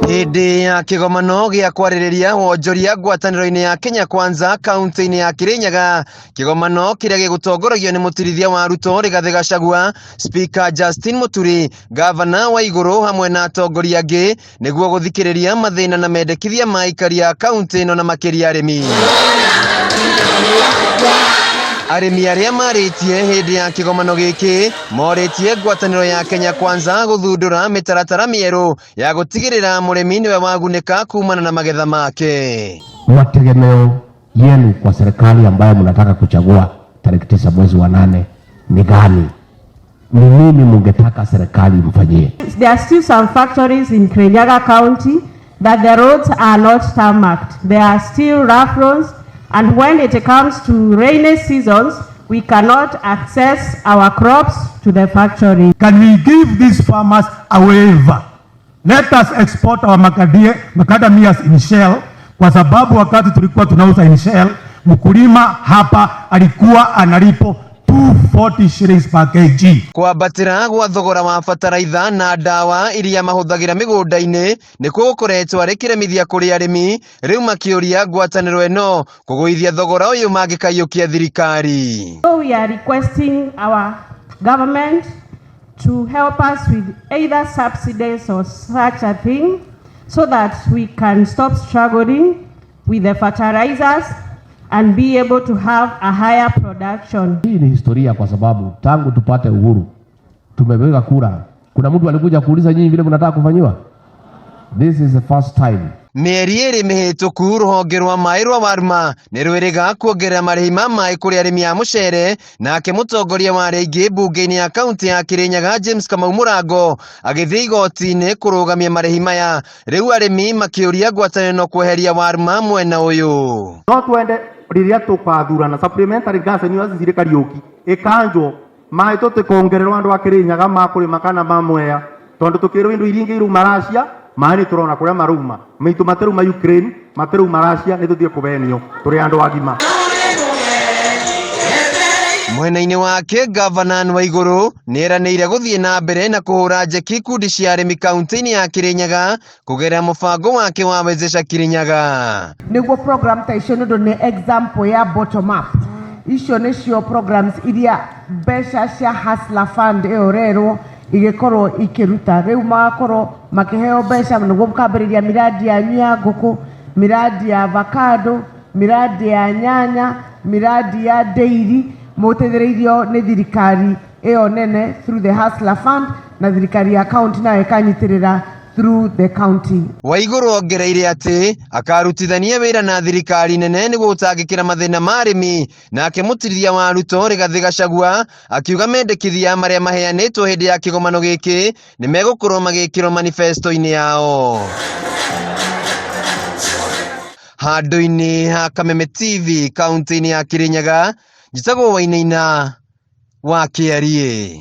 Hĩndĩ ya kĩgomano gĩa kwarĩrĩria wonjoria ngwatanĩro-inĩ ya Kenya Kwanza kaunti-inĩ ya Kirinyaga, kĩgomano kĩrĩa gĩgũtongoragio nĩ mũtirithia wa Ruto Rigathĩ Gachagua, Speaker Justin Muturi, Gavana wa Igũrũ hamwe na atongoria angĩ nĩguo gũthikĩrĩria mathĩna na mendekithia ma aikari a kaunti ĩno na makĩria arĩmi. Arĩmi arĩa marĩtie hĩndĩ ya kĩgomano gĩkĩ morĩtie ngwatanĩro ya Kenya Kwanza gũthundũra mĩtaratara mĩerũ ya gũtigĩrĩra mũrĩmi nĩwe wagunĩka kumana na magetha make. Mategemeo yenu kwa serikali ambayo mnataka kuchagua tarehe 9 mwezi wa 8 ni gani? Ni nini mungetaka serikali mfanyie? There are still some factories in Kirinyaga County that the roads are not tarmacked. There are still rough roads, and when it comes to rainy seasons, we cannot access our crops to the factory. Can we give these farmers a waiver? Let us export our macadamias in shell, kwa sababu wakati tulikuwa tunauza in shell, mkulima hapa alikuwa analipwa 240 shillings per kg. Kwambatĩra gwa thogora wa bataraitha na ndawa iria mahũthagĩra mĩgũnda-inĩ nĩkuo gũkoretwo arĩ kĩremithia kũrĩ arĩmi, rĩu makĩũria ngwatanĩro ĩno kũgũithia thogora ũyũ mangĩkaiyũkia thirikari. So we are requesting our government to help us with either subsidies or such a thing so that we can stop struggling with the fertilizers and be able to have a higher production. Hii ni historia kwa sababu tangu tupate uhuru tumepiga kura. Kuna mtu alikuja kuuliza nyinyi vile mnataka kufanyiwa? This is the first time. Mĩeri ĩrĩ mĩhĩtũku rũhonge rwa maĩ rwa Warma nĩ rwĩrĩga kuongerera marĩhi ma maĩ kũrĩ arĩmi a mũcere, nake mũtongoria wa arĩa aingĩ mbunge-inĩ ya kaunti ya Kirinyaga James Kamau Mũrango agĩthiĩ igoti-inĩ kũrũgamia marĩhi maya, rĩu arĩmi makĩũria ngwatanĩro ĩno kweheria Warma mwena ũyũ. No twende riria tukathurana supplementary gas ni Cecily Kariuki ikanjwo maĩ tutikongererwo andu a Kirinyaga ma kurima kana ma Mwea, tondu tukirwo indo iria ingĩ irauma Russia, maĩ nĩ tũrona kũrĩa marauma maitũ, matirauma Ukraine, matirauma Russia, nĩ tũthiĩ kũbenio tũrĩ andũ agima. Mwena-inĩ wake, Gavana Waiguru nĩ eranĩire gũthiĩ na mbere na kũhũra njeki ikundi cia arĩmi kaunti-inĩ ya Kirinyaga kũgerera mũbango wake wa Wezesha Kirinyaga. Nĩguo program ta icio, nĩ ũndũ nĩ example ya bottom up, icio nĩcio programs iria mbeca cia Hustler Fund ĩyo rerwo igĩkorwo ikĩruta. Rĩu magakorwo makĩheo mbeca nĩguo mũkambĩrĩria miradi yanyu ya ngũkũ, miradi ya avocado, miradi ya nyanya, miradi ya dairy, mũteithĩrĩirio nĩ thirikari ĩyo nene through the Hustler Fund, na thirikari ya county nayo ĩkanyitĩrĩra through the county. Waiguru ongereire atĩ akarutithania wĩra na thirikari nene nĩguo gũtangĩkĩra mathĩna ma arĩmi, nake mũtirithia wa Ruto Rigathĩ Gachagua akiuga mendekithia marĩa maheanĩtwo hĩndĩ ya kĩgomano gĩkĩ nĩ megũkorwo magĩkĩrwo manifesto-inĩ yao. Handũ-inĩ ha Kameme TV kaunti-inĩ ya Kirinyaga, njĩtagwo Wainaina wa Kĩariĩ.